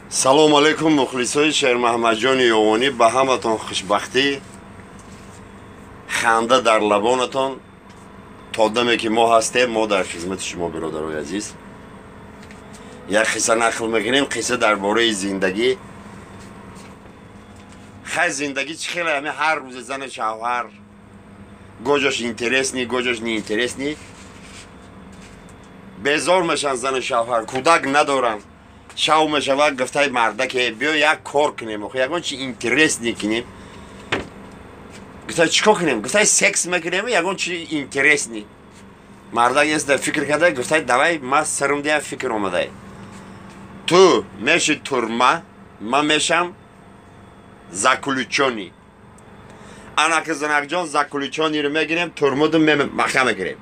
Салом алейкум, мухлисои Шермаҳмадҷони Ёвонӣ, ба ҳаматон хушбахтӣ, ханда дар лабонатон. То даме ки мо ҳастем, мо дар хизмати шумо, биродарои азиз. Як қисса нақл мекунем, қисса дар бораи зиндагӣ. Хай, зиндагӣ чӣ хеле, ҳами ҳар рӯзе зану шавҳар гоҷош интересный, гоҷош неинтересный, безор мешаванд зану шавҳар, кӯдак надоранд. Шав мешавад, гуфтаи мардаке: «Биё, як кор кунем, охи ягон чи интересный кунем». Гуфтай: «Чӣ кор кунем?» Гуфтай: «Секс мекунем, ягон чи интересный». Мардак еста фикр карда, гуфтай: «Давай, ма сарум дия фикр омадай, ту меши турма, ман мешам заключённый». Анаки занакҷон, заключённый ро мегирем, турмуду маха мекунем.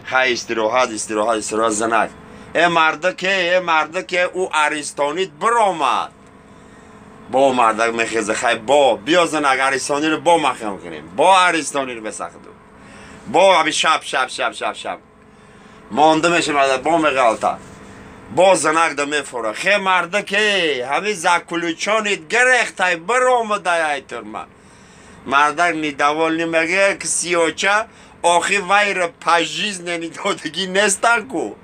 Хай, истироҳат, истироҳат, истироҳат. Занак: «Э мардаке, э мардаке, ӯ аристонит биромад». Бо мардак мехеза: «Хай, бо биё, занак, аристониро бо маҳкам кунем». Бо аристониро бесахду бо аби шаб шаб шаб шаб шаб монда меша, мардак бо меғалта, бо занак да мефора: «Хе мардаке, ҳами заключённый т гирехтай, биромадай ай турма». Мардак недовольный мега: «Ксиоча, охи вайра пожизненный додагӣ нестан ку».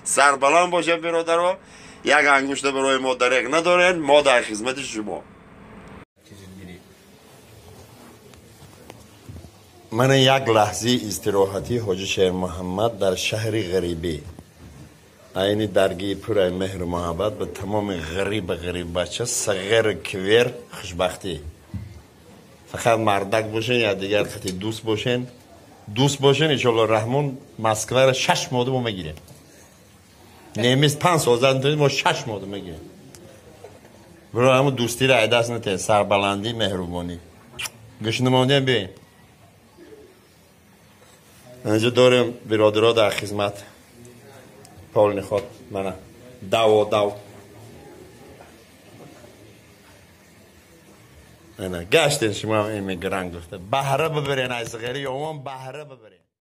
Сарбаланд бошед, биродаро, як ангушта барои мо дареғ надорен, мо дар хизмати шумо. Мана як лаҳзаи истироҳатии ҳоҷи Шермуҳаммад дар шаҳри ғарибӣ, айни даргии пурай меҳру муҳаббат ба тамоми ғариба, ғариббача, сағиру кивер хушбахтӣ. Фақат мардак бошен, я дигар хати дӯст бошен, дӯст бошен. Иншоалло раҳмон, Москваро 6 моҳда мо мегирем. Немис 5 сол зад, мо 6 моҳда мегирем. Биро, ҳамун дӯстиро айдаст натен, сарбаландӣ, меҳрубонӣ. Гӯшна мондем, биёем, инҷо дорем биродаро дар хизмат полный ход. Мана даво дав, ана гаштен шумо иммигрант гуфта баҳра бибарен, аз ғари ёвон баҳра бибарен.